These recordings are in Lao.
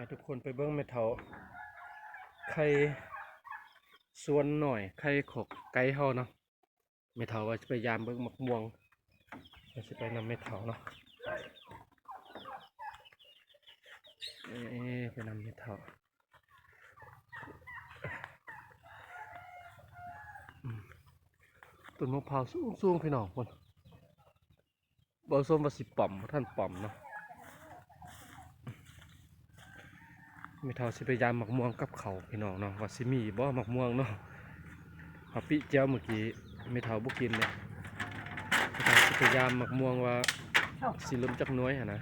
ພາທຸກຄົນໄປເບິ່ງແມ່ເຖົ້າໄຂ່ສວນນ້ອຍ ໄຂ່ຂອກໄກ່ເຮົາເນາະ. ແມ່ເຖົ້າວ່າຊິໄປຢາມເບິ່ງໝາກມ່ວງ ວ່າຊິໄປນຳແມ່ເຖົ້າເນາະ. ເອີ ໄປນຳແມ່ເຖົ້າ. ອືມ ຕົ້ນໝາກພ້າວສູງໆ ພີ່ນ້ອງພຸ້ນ. ບໍ່ສົມວ່າຊິປ້ອມ ບໍ່ທັນປ້ອມເນາະ. ແມ່ເຖົ້າຊິໄປຢາມໝາກມ່ວງກັບເຂົ້າ ພີ່ນ້ອງເນາະ ວ່າຊິມີບໍ່ໝາກມ່ວງເນາະ. ເຮົາປິແຈ່ວມື້ກີ້ ແມ່ເຖົ້າບໍ່ກິນເດ້. ແມ່ເຖົ້າຊິໄປຢາມໝາກມ່ວງວ່າຊິຫຼົ່ນຈັກໜ່ວຍຫັ້ນນະ.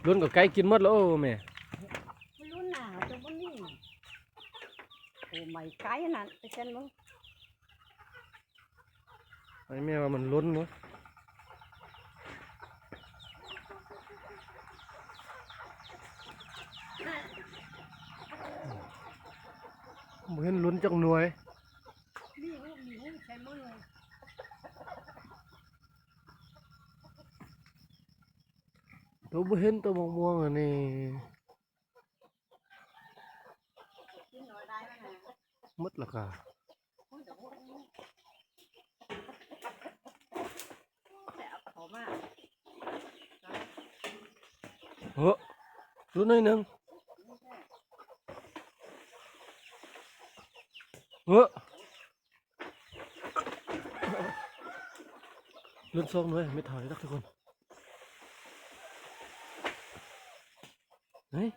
ຫຼົ່ນກໍໄກ່ກິນໝົດແລ້ວ ໂອ້ແມ່. ມັນຫຼຸ້ນໜາວ ແຕ່ບໍ່ມີ. ໂອ້ ໄມ້ໄກ່ນັ້ນ ໄປເຊັນເບິ່ງ. ໃຫ້ແມ່ວ່າມັນຫຼົ່ນບໍ່? ບໍ່ເຫັນຫຼົ່ນຈັກໜ່ວຍ. ມີຮູບ ມີຮູບໃສ່ມື. ໂຕບໍ່ເຫັນໂຕໝາກມ່ວງອັນນີ້. ໝົດລະກະ. ເຮີ້ ຫຼຸດໜ້ອຍໜຶ່ງ. ເຮີ້ ຫຼຸດສອງໜ່ວຍ ແມ່ເຖົ້ານີ້ດອກທຸກຄົນ. ເຮີ້ຍ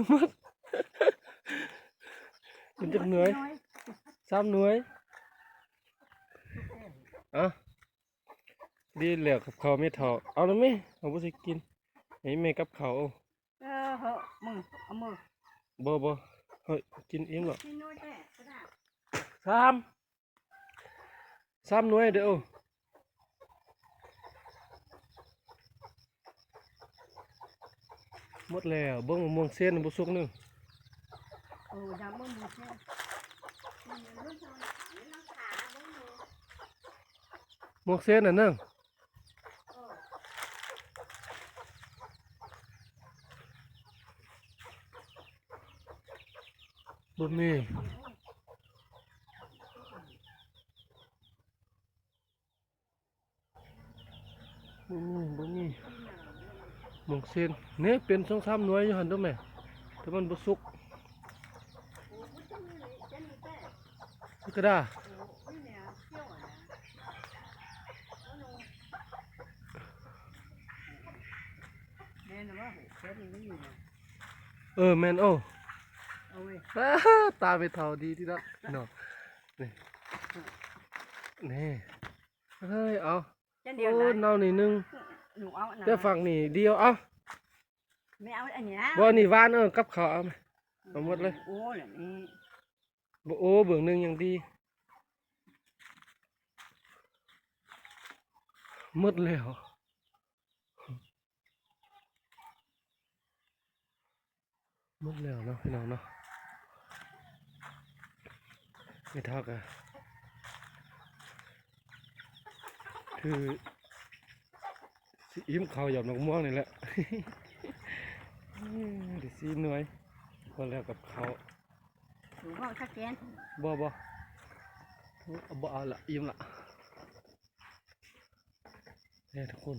ໝົດ ເປັນຈັກໜ່ວຍ? ສາມໜ່ວຍ. ເອົ້າ ດີແລ້ວກັບເຂົ້າແມ່ເຖົ້າ. ເອົາລະແມ່ ເຮົາບໍ່ຊິກິນ ໃຫ້ແມ່ກັບເຂົ້າ. ເອີ ເຮີ້ ມື ເອົາມື. ບໍ່ ບໍ່ ເຮີ້ຍ ກິນອີ່ມແລ້ວ. ສາມ ສາມໜ່ວຍເດີ້. ໝົດແລ້ວ. ເບິ່ງໝາກມ່ວງເຊນບໍ່ສຸກໜຶ່ງ. ໂອ້ ດຳເບິ່ງໝາກມ່ວງເຊນ ໝາກເຊນອັນໜຶ່ງ. ບໍ່ມີ ບໍ່ມີ ບໍ່ມີໝາກເຊນ. ນີ້ເປັນສອງສາມໜ່ວຍຢູ່ຫັ້ນເດີ້ແມ່ ແຕ່ມັນບໍ່ສຸກ. ກະດາ ແມ່ນບໍ່? ເອີ ແມ່ນ. ໂອ້ ເອົາເວີຍ ຕາແມ່ເຖົ້າດີທີ່ດອກເນາະ. ນີ້ ນີ້ ເຮີ້ຍ ເອົາ. ໂອ້ ເອົານີ້ໜຶ່ງ ແຕ່ຝັ່ງນີ້ດຽວ. ເອົາ ແມ່ເອົາອັນນີ້ນະ ບໍ່ ອັນນີ້ຫວານ. ເອີ ກັບເຂົ້າເອົາ ເອົາໝົດເລີຍ. ໂອ້ ແລ້ວນີ້ ບໍ່ ໂອ້ ເບິ່ງໜຶ່ງຍັງດີ. ໝົດແລ້ວ ໝົດແລ້ວເນາະ ພີ່ນ້ອງເນາະ. ແມ່ເຖົ້າກະຄືຊິອີ່ມເຂົ້າຢອດໝາກມ່ວງນີ້ແຫຼະ. ໄດ້ສີ່ໜ່ວຍ ພໍແລ້ວກັບເຂົ້າ. ບໍ່ ບໍ່ ບໍ່ເອົາລະ ອີ່ມລະ. ນີ້ທຸກຄົນ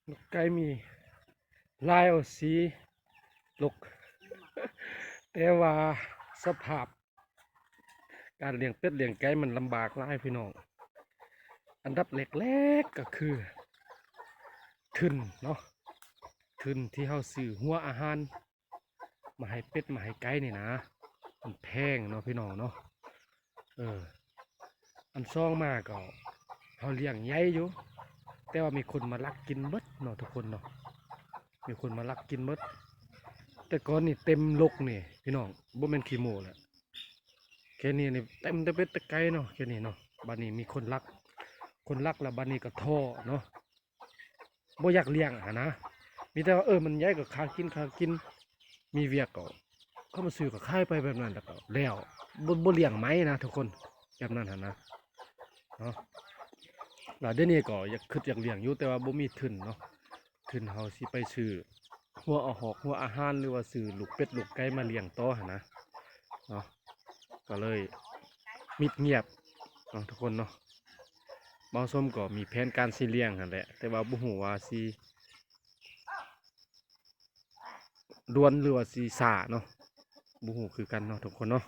ນກໄກ່ມີຫຼາຍເອົາສີລົກ ແຕ່ວ່າສະພາບການລ້ຽງເປັດລ້ຽງໄກ່ມັນລຳບາກຫຼາຍພີ່ນ້ອງ. ອັນດັບແລກໆກະຄືທຶນເນາະ ທຶນທີ່ເຮົາຊື້ຫົວອາຫານ ມາໃຫ້ເປັດມາໃຫ້ໄກ່ນີ້ນະ ມັນແພງເນາະພີ່ນ້ອງເນາະ. ເອີ ອັນສອງມາກໍເຮົາລ້ຽງໃຫຍ່ຢູ່ ແຕ່ວ່າມີຄົນມາລັກກິນເບິດເນາະທຸກຄົນເນາະ ມີຄົນມາລັກກິນເບິດ. ແຕ່ກ່ອນນີ້ເຕັມລົກນີ້ພີ່ນ້ອງ ບໍ່ແມ່ນຂີ້ໂມ້ແຫຼະ ແຄ່ນີ້ນີ້ເຕັມແຕ່ເປັດແຕ່ໄກ່ເນາະ ແຄ່ນີ້ເນາະ. ບາດນີ້ມີຄົນລັກ ຄົນລັກແລ້ວບາດນີ້ກໍທໍ້ເນາະ ບໍ່ຢາກລ້ຽງຫັ້ນນະ. ມີແຕ່ວ່າ ເອີ ມັນໃຫຍ່ກໍຂາຍກິນ ຂາຍກິນ ມີວຽກກໍເຂົ້າມາຊື້ກໍຂາຍໄປແບບນັ້ນ ແລ້ວກໍແລ້ວ ບໍ່ ບໍ່ລ້ຽງໃໝ່ນະທຸກຄົນ ແບບນັ້ນຫັ້ນນະເນາະ. ລະດຽວນີ້ກໍຢາກ ຄຶດຢາກລ້ຽງຢູ່ ແຕ່ວ່າບໍ່ມີທຶນເນາະ ທຶນເຮົາຊິໄປຊື້ຫົວອາຫອກຫົວອາຫານ ຫຼືວ່າຊື້ລູກເປັດລູກໄກ່ມາລ້ຽງຕໍ່ຫັ້ນນະເນາະ ກໍເລີຍມິດງຽບເນາະທຸກຄົນເນາະ. ບ່າວສົມກໍມີແຜນການຊິລ້ຽງຫັ້ນແຫຼະ ແຕ່ວ່າບໍ່ຮູ້ວ່າຊິດ່ວນ ຫຼືວ່າຊິຊ້າເນາະ ບໍ່ຮູ້ຄືກັນເນາະທຸກຄົນເນາະ.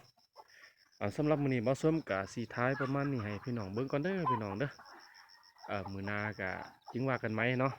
ອາ ສຳລັບມື້ນີ້ບ່າວສົມກະຊິຖ່າຍປະມານນີ້ໃຫ້ພີ່ນ້ອງເບິ່ງກ່ອນເດີພີ່ນ້ອງເດີ. ເອີ ມື້ໜ້າກະຈຶ່ງວ່າກັນໃໝ່ເນາະ